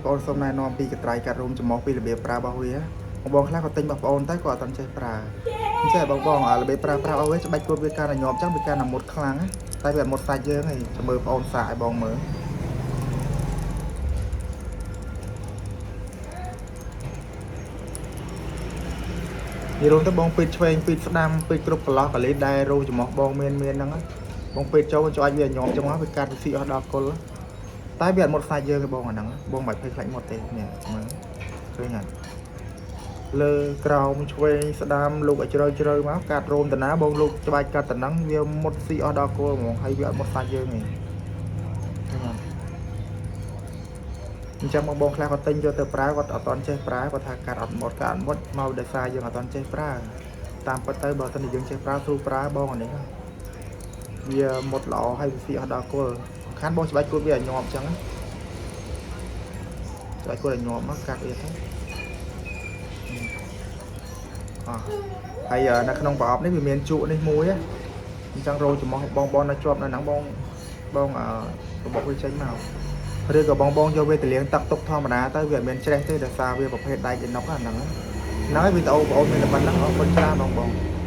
បងសូមណែនាំពីកត្រៃកាត់រោមច្រមុះពីរបៀបប្រើរបស់វាបងបងខ្លះក៏ទិញរបស់បងអូនតែក៏អត់ទាន់ចេះប្រើអញ្ចឹងបងបងរបៀបប្រើប្រាស់របស់វាច្បាច់គួតវាកាន់តែញាប់អញ្ចឹងវាកាន់តែមុតខ្លាំងណាតែវាអត់មុតសាច់យើងទេចាំមើលបងអូនសាកឲ្យបងមើលនិយាយរួមទៅបងពេទ្យឆ្វេងពេទ្យស្ដាំពេទ្យគ្រប់កន្លោះកលីដែលរោមច្រមុះបងមានមានហ្នឹងបងពេទ្យចូលចូលអាចវាញាប់ចឹងមកវាកាត់វាស៊ីអស់ដល់គល់តែវាអត់មុតសាច់យើងទេបងអាហ្នឹងបងមិនភ័យខ្លាចមុតទេនេះមើលឃើញអត់លើក្រោមឆ្វេងស្ដាំលោកឲ្យជ្រៅជ្រៅមកកាត់រោមតាណាបងលោកច្បាច់កាត់តំណឹងវាមុតស៊ីអស់ដល់គល់ហ្មងហើយវាអត់មុតសាច់យើងទេឃើញអត់អញ្ចឹងបងបងខ្លះគាត់ទិញយកទៅប្រើគាត់អត់តន់ចេះប្រើគាត់ថាកាត់អត់មុតកាត់អត់មុតមកដោយសារយើងអត់តន់ចេះប្រើតាមពិតទៅបើសិនជាយើងចេះប្រើស្រួលប្រើបងអានេះវាមុតល្អហើយវាស៊ីអស់ដល់គល់សំខាន់បងច្បាច់គួតវាឲ្យញាប់អញ្ចឹងច្បាច់គួតឲ្យញាប់មកកាត់វាទៅអស់ហើយនៅក្នុងប្រអប់នេះវាមានជក់នេះមួយអញ្ចឹងរោច្រមុះបងបងនៅជាប់នៅហ្នឹងបងបងអឺរបបវាចេញមកឬក៏បងបងយកវាទៅលាងទឹកទុកធម្មតាទៅវាអត់មានច្រេះទេដោយសារវាប្រភេទដែកអ៊ីណុកហ្នឹងហ្នឹងហើយវីដេអូបងអូនមានតែប៉ុណ្្នឹងអរគុណច្រើនបងបង។